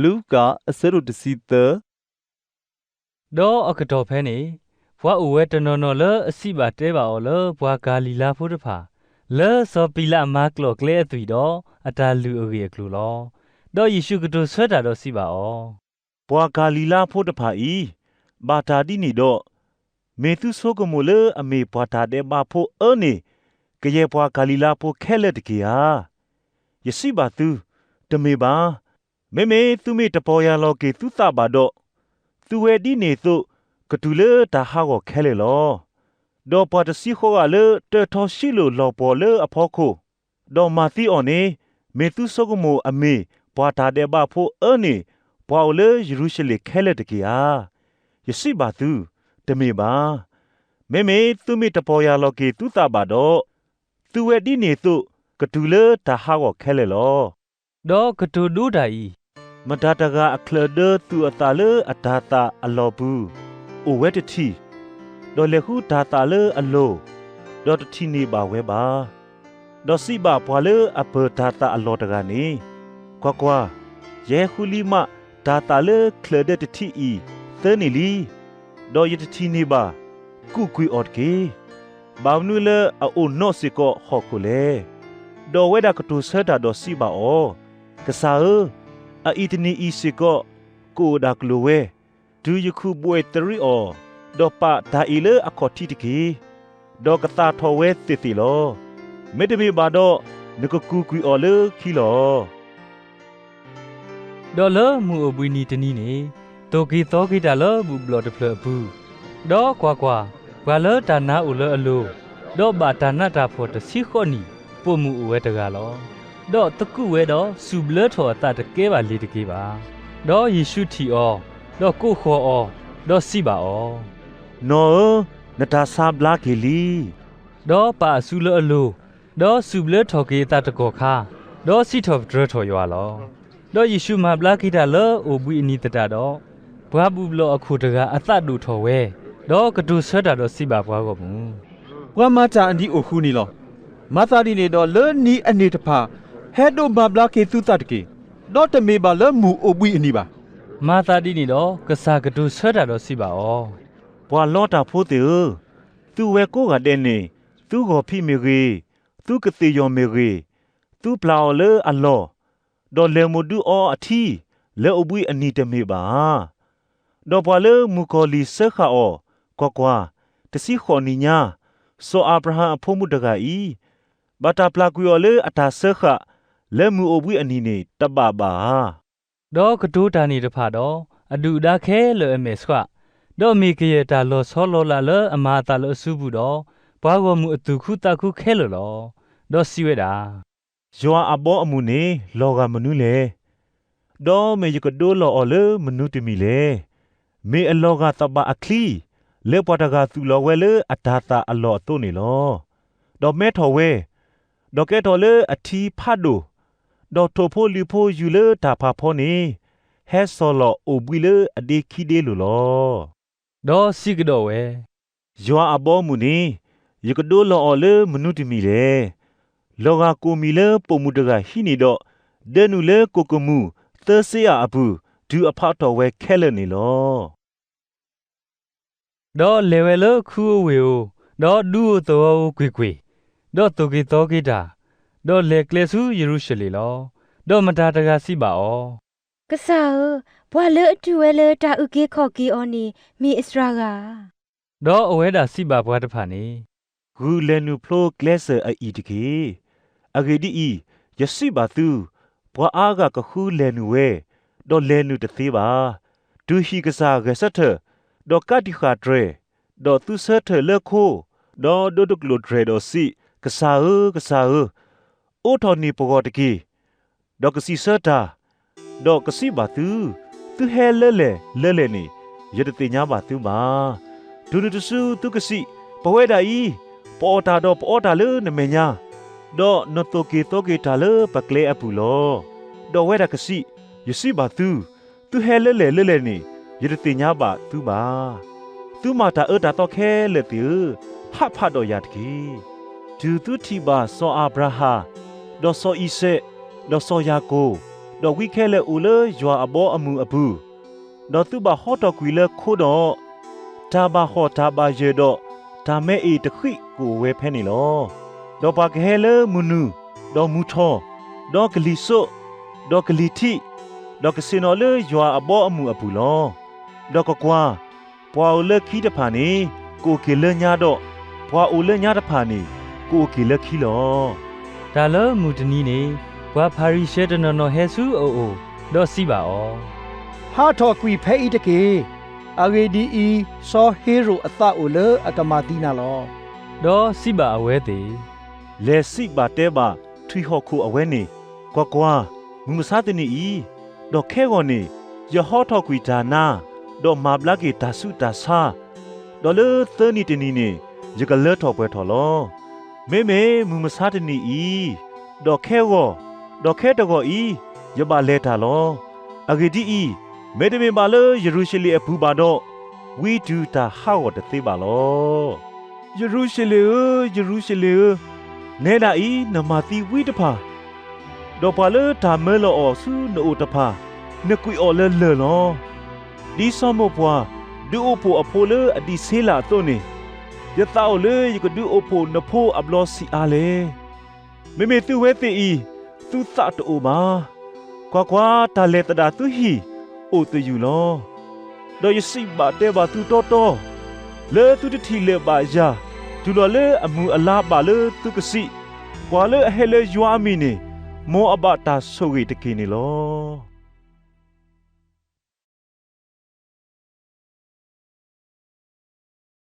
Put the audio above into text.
လူၤကၣ် အဆၢဒိၣ်တဆံသၢ. ဒီးအကတီၢ်ဖဲန့ၣ်, ပှၤအိၣ်ဝဲတနီၤနီၤလၢအစံးဘၣ်တဲဘၣ်အီၤလၢပှၤကၤလံၤလါဖိတဖၣ်, လၢစီၤပံၤလးမၤကျိၤကျဲအသွံၣ်ဒီးအတၢ်လုၢ်အဂ့ၢ်အကျိၤလီၤ. ဒီးယ့ၣ်ၡူးကတိၤဆၢတၢ်ဒီးစံးဘၣ်အီၤ, ပှၤကၤလံၤလါဖိတဖၣ်အံၤ, ဘၣ်တၢ်ဒ်န့ၣ်ဒီး, မ့ၢ်သုဆိကမိၣ်လၢအမ့ၢ်ပှၤတၢ်ဒဲးဘးဖိအၢန့ၣ်, ကယဲၢ်ပှၤကၤလံၤလါဖိခဲလၢာ်တက့ၢ်ဧါ. ယစံးဘၣ်သု, တမ့ၢ်ဘၣ်. မ့မ့ၢ်သုမ့ၢ်တပီၢ်ယၢ်လီၤက့ၤသုသးဘၣ်ဒီး, သုဝဲဒ်န့ၣ်အသိးကတုၤလၢတၢ်ဟးဂီၤခဲလၢာ်လီၤ. ဒီးပှၤတဆံဃိးဂၤလၢတၢထီၣ်ဆံးလိာ်လီၤပှီၢ်လၢအဖီခိၣ်, ဒီးမၤသံအီၤန့ၣ်, မ့ၢ်သုဆိကမိၣ်အမ့ၢ်ပှၤတၢ်ဒဲးဘးဖိအၢန့ၣ်, ပှၤအိၣ်လၢယရူၤၡလ့ၣ်ခဲလၢာ်တက့ၢ်ဧါ. ယစံးဘၣ်သု, တမ့ၢ်ဘၣ်. မ့မ့ၢ်သုမ့ၢ်တပီၢ်ယၢ်လီၤက့ၤသုသးဘၣ်ဒီး, သုဝဲဒ်န့ၣ်အသိးကတုၤလၢတၢ်ဟးဂီၤခဲလၢာ်လီၤ. ဒီးကတိၤဒိတၢ်အံၤ, မတၤတဂၤအချၢၣ်ဒၢသူၣ်အသးလၢအတၤသၣ်အလီၢ်ပူၤ, အိၣ်ဝဲတထံၣ်, ဒီးလဲၤဃုတၤသၣ်လၢအလိၤ, ဒီးတထံၣ်န့ၢ်ဘၣ်ဝဲဘၣ်. ဒီးစံးဘၣ်ပှၤလၢအပၢၢ်တၤသၣ်အလီၢ်တဂၤန့ၣ်, ကွၢ်ကွၢ်, ယဟဲဃုလံမးတၤသၣ်လၢချၢၣ်ဒၢတထံၣ်အံၤသၢနံၣ်လံ, ဒီးယတထံၣ်န့ၢ်ဘၣ်, ကူၣ်ကွံာ်အီၤတက့ၢ်. ဘၣ်မနုၤလၢအအိၣ်နီၣ်စ့ၢ်ကီးဟီၣ်ခိၣ်လဲၣ်. ဒီးဝဲဒၣ်ကတိၤဆၢတၢ်ဒီးစံးဘၣ်အီၤ, ကစၢ်ဧၢ, အအံၤတနံၤအံၤစ့ၢ်ကီး, ကအိၣ်ဒၣ်ကလုာ်ဝဲ, တုၤယခူၣ်ဘှဲၣ်သရံးအီၤ, ဒီးပာ်တၢ်အံၤလၢအခီၣ်ထံးတက့ၢ်. ဒီးကသၣ်ထီၣ်ဝဲသ့ၣ်သ့ၣ်လီၤ. မ့တမ့ၢ်ဘၣ်ဒီး, နကကူၣ်ကွံာ်အီၤလၢခံလီၤ. ဒီးလၢမုၢ်အိၣ်ဘှံးနံၤတနံၤန့ၣ်, သိၣ်က့ၤသီက့ၤတၢ်လၢဘူၣ်ဘျီၣ်တဖျၢၣ်အပူၤ, ဒီးကွၢ်ကွၢ်, ပှၤလၢတၢ်နါအိၣ်လၢအလိၤ, ဒီးဘၣ်တၢ်နးတၢ်ဖှီၣ်တဆံဃိးနံၣ်, ပိာ်မုၣ်အိၣ်ဝဲတဂၤလီၤ. ဒီးသကူးဝဲဒီးစူၣ်ဘျၢထီၣ်အသးတကဲဘၣ်လံၤတက့ၢ်ဘၣ်. ဒီးယ့ၣ်ၡူးထံၣ်အီၤ, ဒီးကိးဃီၤအီၤ, ဒီးစံးဘၣ်အီၤ, နီၢ်ဧၢ, နတၢ်ဆါဘျါက့ၤလံ. ဒီးပာ်အစုလၢအလိၤ, ဒီးစူၣ်ဘျၢထီၣ်က့ၤအသးတကီၢ်ခါ, ဒီးစံးထီၣ်ပတြၢၤထီၣ်ယွၤလီၤ. ဒီးယ့ၣ်ၡူးမၤဘျါက့ၤတၢ်လၢအိၣ်ဘှံးအနံၤသတးဒီး, ပှၤဘူၣ်ဘျီၣ်အခိၣ်တဂၤအသးဒိၣ်ထီၣ်ဝဲ, ဒီးကတိၤဆၢတၢ်ဒီးစံးဘၣ်ပှၤဂီၢ်မုၢ်, ပှၤမၤတၢ်အနံၤအိၣ်ဃုာ်န့ၣ်လီၤ. မၤသးဒ်န့ၣ်ဒီးလၢနံၤအန့ၢ်တဖၣ်, ဟဲဒိးမၤဘျါက့ၤသုသးတက့ၢ်. ဒီးတမ့ၢ်ဘၣ်လၢမုၢ်အိၣ်ဘှံးအနံၤဘၣ်. မၤသးဒ်န့ၣ်ဒီးကစၢ်ကတိၤဆၢတၢ်ဒီးစံးဘၣ်အီၤ, ပှၤလီတၢ်ဖိသ့ၣ်ဧၢ, သုဝဲကိးဂၤဒဲးန့ၣ်, သုဂီၤဖံးမ့ၢ်ဂ့ၤ, သုကသ့ၣ်ယီၤမ့ၢ်ဂ့ၤ, သုပျၢ်အီၤလၢအလီၢ်, ဒီးလဲၤမိၢ်ဒုးအီအထံ, လၢအိၣ်ဘှံးအနံၤတမ့ၢ်ဘၣ်ဧါ. ဒီးပှၤလၢမုၣ်ကီၤလံၢ်စၢဃာ်အီၤ, ကွၢ်ကွၢ်, တဆံဃိးနံၣ်ညါ, စီၤအၤဘြၤဟၣ်အဖိမုၣ်တဂၤအံၤ, ဘၣ်တၢ်ပျၢ်ကွံာ်အီၤလၢအတၢ်စၢဃာ်, လၢမုၢ်အိၣ်ဘှံးအနံၤန့ၣ်တဘၣ်ဘၣ်ဧါ. ဒီးကတိၤတၢ်န့ၣ်တဖၣ်ဒီး, အဒုၣ်အဒါခဲလၢာ်အမဲာ်ဆှး, ဒီးမ့ၢ်ကယဲၢ်တၢ်လီၤဆီလီၤလးလၢအမၤအသးလၢအစုပူၤဒီး, ပှၤဂီၢ်မုၢ်အသူၣ်ခုသးခုခဲလၢာ်လီၤ. ဒီးစံးဝဲဒၣ်, ယွၤအဘီအမုၢ်န့ၣ်လီၤဂာ်မနုၤလဲၣ်. ဒီးမ့ၢ်ယကဒိလီၤအီၤလၢမနုၤတမံၤလဲၣ်. မ့ၢ်အလီၤဂာ်သဘၣ်အချံ, လၢပှၤတဂၤသူၣ်လီၤဝဲလၢအတၤသၣ်အလီၢ်အသိးန့ၣ်လီၤ. ဒီးမဲထီၣ်ဝဲ, ဒီးကဲထီၣ်လၢအထံဖးဒိၣ်, ဒီးထိၣ်ဖိလံၤဖိယူၤလၢတၢ်ဖးဖီန့ၣ်, ဟဲစီၢ်လီၤအိၣ်ဘှံးလၢအဒ့ခံဒ့လိၤလီၤ. ဒီးစံးကဒီးဝဲ, ယွၤအဘီအမုၢ်န့ၣ်, ယကဒိလီၤအီၤလၢမနုၤတမံၤလဲၣ်. လီၤဂာ်ကိၣ်မံၤလၢပိာ်မုၣ်တဂၤဟံးန့ၢ်ဒီး, ဒၢနုာ်လၢကိၣ်ကမူၣ်သၢစ့အါအပူၤ, တုၤအဖးထီၣ်ဝဲခဲလၢာ်န့ၣ်လီၤ. ဒီးလဲၤဝဲလၢခူအဝ့ၢ်ဧိၤ, ဒီးဒူဧိၤသဝီဧိၤကွ့ၢ်ကွ့ၢ်, ဒီးသိၣ်က့ၤသီက့ၤတၢ်, ဒီးလဲၤကျဲဆူယရူၤၡလ့ၣ်လီၤ. ဒီးမတၤတဂၤစံးဘၣ်အီၤ, ကစၢ်ဧၢ, ပှၤလၢအတုၤဝဲလၢတၢ်အုၣ်က့ၤခီၣ်က့ၤအီၤန့ၣ် မ့ၢ်အစှၤဂၤဧါ. ဒီးအဝဲဒၣ်စံးဘၣ်ပှၤတဖၣ်န့ၣ်, ဂုာ်လဲၤနုာ်ဖျိကျဲစၢၤအအံၤတက့ၢ်. အဂ့ၢ်ဒ်အံၤ, ယစံးဘၣ်သု, ပှၤအါဂၤကဃုလဲၤနုာ်ဝဲ, ဒီးလဲၤနုာ်တသ့ဘၣ်. တုၤဟံၣ်ကစၢ်ဂဲၤဆၢထၢၣ်, ဒီးကးတံာ်ဃာ်တြဲၤ, ဒီးသုဆၢထၢၣ်လၢခိ, ဒီးဒိတကျိာ်တြဲၤဒီးစံး, ကစၢ်ဧၢ, ကစၢ်ဧၢ, အိးထီၣ်န့ၢ်ပဂီၢ်တက့ၢ်. ဒီးကစံးဆၢတၢ်, ဒီးကစံးဘၣ်သု, သုဟဲလၢလဲၣ်လၢလဲၣ်န့ၣ်, ယတသ့ၣ်ညါဘၣ်သုဘၣ်. တုၤနုၤတစုသုကစံး, ပဝဲဒၣ်အံၤ, ပအီၣ်တၢ်ဒီးပအီတၢ်လၢနမဲာ်ညါ, ဒီးနသိၣ်က့ၤသီက့ၤတၢ်လၢပကျဲအပူၤလီၤ. ဒီးဝဲဒၣ်ကစံး, ယစံးဘၣ်သု, သုဟဲလၢလဲၣ်လၢလဲၣ်န့ၣ်, ယတသ့ၣ်ညါဘၣ်သုဘၣ်. သုမၤတၢ်အၢတၢ်သီခဲလၢာ်သ့ၣ်ဧၢ, ဟးဖးဒီးယၤတက့ၢ်. တုၤသုထံၣ်ဘၣ်စီၤအၤဘြၤဟၣ်, ဒီးစီၤအံၤစဲး, ဒီးစီၤယၤကိာ်, ဒီးဝံခဲလၢာ်အိၣ်လၢယွၤအဘီအမုၢ်အပူၤ, ဒီးသုဘၣ်ဟီထီၣ်ကွံာ်လၢခိဒီး, တၢ်ဘၣ်ဟီၣ်တၢ်ဘၣ်ယၢၢ်ဒီး တၢ်မဲအ့ၣ်တဃံးကအိၣ်ဝဲဖဲန့ၣ်လီၤ. ဒီးပှၤကဟဲလၢမုၢ်နုာ်, ဒီးမုၢ်ထီၣ်, ဒီးကလံၤစိး, ဒီးကလံၤထံး, ဒီးကဆ့ၣ်နီၤလၢယွၤအဘီအမုၢ်အပူၤလီၤ. ဒီးကွၢ်ကွၢ်, ပှၤအိၣ်လၢခံတဖၣ်န့ၣ် ကအိၣ်က့ၤလၢညါဒီး, ပှၤအိၣ်လၢညါတဖၣ်န့ၣ် ကအိၣ်က့ၤလၢခံလီၤ. တၢ်လၢမုၢ်တနံၤန့ၣ် ပှၤဖၤရံၤၡဲတနီၤနီၤဟဲဆူအအိၣ်, ဒီးစံးဘၣ်အီၤ, ဟးထီၣ်ကွံာ်ဖဲအံၤတက့ၢ်. အဂ့ၢ်ဒ်အံၤ, စီၤဟ့ရိာ်အသးအိၣ်လၢအကမၤသံနၤလီၤ. ဒီးစံးဘၣ်အဝဲသ့ၣ်, လဲၤစံးဘၣ်တဲဘၣ်ထွံၣ်ဟီၣ်ခိၣ်အဝဲန့ၣ်, ကွၢ်ကွၢ်, မုၢ်မဆါတနံၤအံၤ, ဒီးခဲဂီၤန့ၣ်, ယဟီထီၣ်ကွံာ်တၢ်နါ, ဒီးမၤဘျါက့ၤတၢ်ဆူးတၢ်ဆါ, ဒီးလၢသၢနံၤတနံၤန့ၣ် ယကလၢထီၣ်ပှဲၤထီၣ်လီၤ. မ့မ့ၢ်မုၢ်မဆါတနံၤအံၤ, ဒီးခဲဂီၤ, ဒီးခဲတဂီၤအံၤ, ယဘၣ်လဲၤတၢ်လီၤ. အဂ့ၢ်ဒ်အံၤ, မ့တမ့ၢ်ဘၣ်လၢယရူၤၡလ့ၣ်အပူၤဘၣ်ဒီး, ဝံတုၤတၢ်ဟးဂီၤတသ့ဘၣ်လီၤ. ယရူၤၡလ့ၣ်ဧၢ, ယရူၤၡလ့ၣ်ဧၢ, နဲဒၣ်အံၤနမၤသံဝံတဖၣ်, ဒီးပှၤလၢတၢ်မၢလီၤအီၤဆူနအိၣ်တဖၣ်, နကွံာ်အီၤလၢလၢၢ်လီၤ. ဒ်စီၤမိၢ်ပှၢ်ဒုးအိၣ်ဖှိၣ်အဖိလၢအဒံးဆ့လးအသိးန့ၣ်, ယသးအိၣ်လၢယကဒုးအိၣ်ဖှိၣ်နဖိအဘျီဆံးအါလဲၣ်. မ့မ့ၢ်သုဝဲသ့ၣ်အံၤ, သုသးတအိၣ်ဘၣ်. ကွၢ်ကွၢ်, တၢ်လဲၤသဒၣ်သုဟံၣ်အိၣ်သယုၢ်လီၤ. ဒီးယစံးဘၣ်တဲဘၣ်သုတီတီ, လၢသုတထံၣ်လၢာ်ဘၣ်ယၤ တုၤလီၤလၢအမုၢ်အလါဘၣ်လၢသုကစံး, ပှၤလၢအဟဲလၢယွၤအမံၤန့ၣ်, မ်အဘၣ်တၢ်ဆိၣ်ဂ့ၤတက့ၢ်န့ၣ်လီၤ.